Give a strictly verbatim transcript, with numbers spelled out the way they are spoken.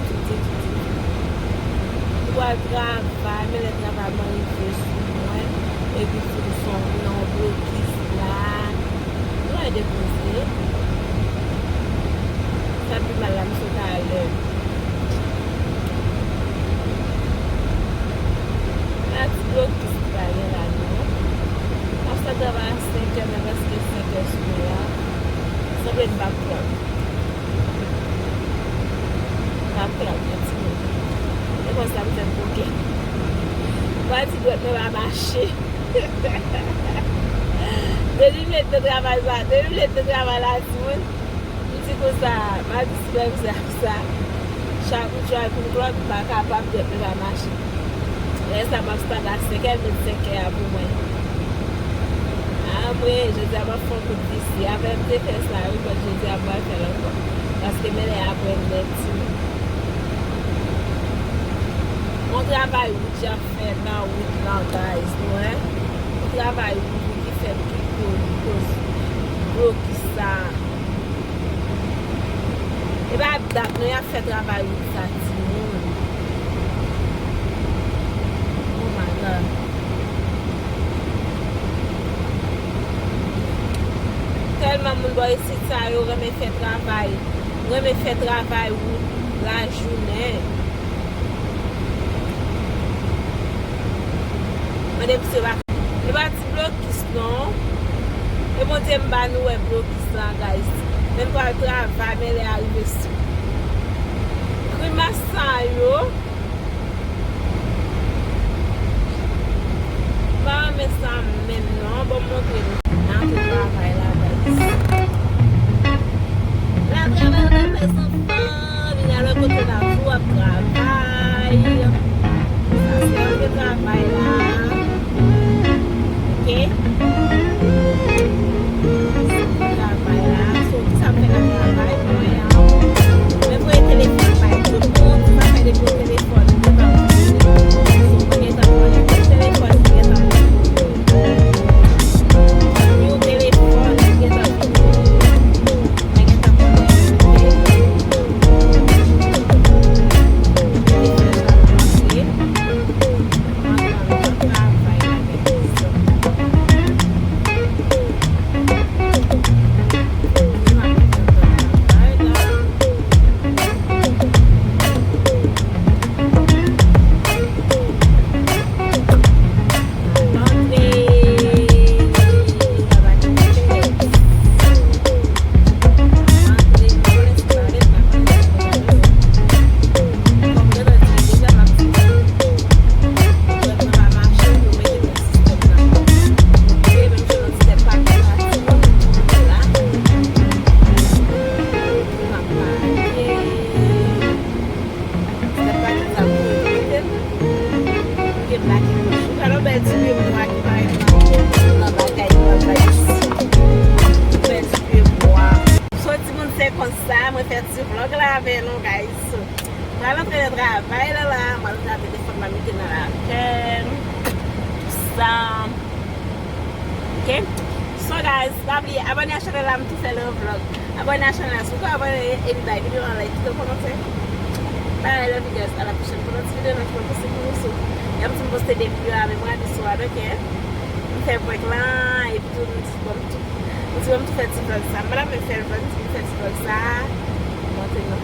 Tout, tout, tout, tout. Li pral travay, men lè travay mwen rive sou mwen, epi di m son nan yon blokis la. Mwen depoze. Sa pi mal la, m sot alè. Gade ti blokis ki pa gen la, non. M ap sot travay a senkè, men prèske senkè sou la. Sanble m p ap klòt. M ap klòt, yon timoun. E konsa m fè koken. Mwen di dwèt mwen pa mache. Depi m met nan travay sa, depi m met nan travay la, timoun, m di konsa, m a di si menm sa, sa. Chak jou pou m klòt, m pa kapab, dwèt mwen pa mache. Lè sa m ap start a senkè, l met senkè a pou mwen. A mwen, jodi a m ap fè yon kout visi. Apre m te fè sa, wi, but jodi a m pral fè l ankò. Paske men lè apre m nèt, timoun. Yon travay wout y ap fè nan wout lan, guys, nou wè. Yon travay wout wi ki fè m ki koz, koz blokis sa. E pa dat non y ap fè travay wout sa, timoun. Oh my God. Tèlman moun bò isit sa yo renmen fè travay, renmen fè travay wout lajounen. Mande misye pa, li pa ti blokis non. E Bondye m ba nou wè blokis la, guys. Men m pral travay, men lè a rive sou grimas sa yo. M pa renmen sa menm non. Bon, m montre nou. N a tou travay la, guys. La travay, la travay, zanmi. Vin alò kote la tou ap travay. Sa se yon travay la. Ok? Travay la. So, ki sa m fè nan travay mwen an? Mwen voye telefòn bay tout moun. Sa fè depi yon telefòn, mwen pa konn. So, mwen gentan konnen tout telefòn ki gentan vini. Yon telefòn ki gentan vini. Mwen gentan konnen. Step pa gen sa pou mwen mete l. Mete m la ki bouch. Ou ka nan bèl ti pye bwa ki parèt nan, nan bagay, nan bagay isi. Bèl ti pye bwa. So, timoun, se konsa, mwen fè ti vlog la avè nou, guys. Mwen al antre nan travay la, la. Mwen al antre nan telefòn, mwen mete nan lapèl. Sa. Ok? So, guys, pa bliye abòne a chanèl la, m tou fè lè yon vlog. Abòne a chanèl la, si w pa abòne, epi bay videyo a like, kite yon kòmantè. Bye, I love you guys. A la pwochèn pou lòt videyo, nan ki mwen poste pou nou sou. Y ap di m poste de videyo a memwa de swa, ok? M fè prank lan, epi tou, m di, bon, m tou, m di, bon, m tou fè ti vlog sa. M pa ta renmen fè l vlog, m di, m fè ti vlog sa. Montre nou.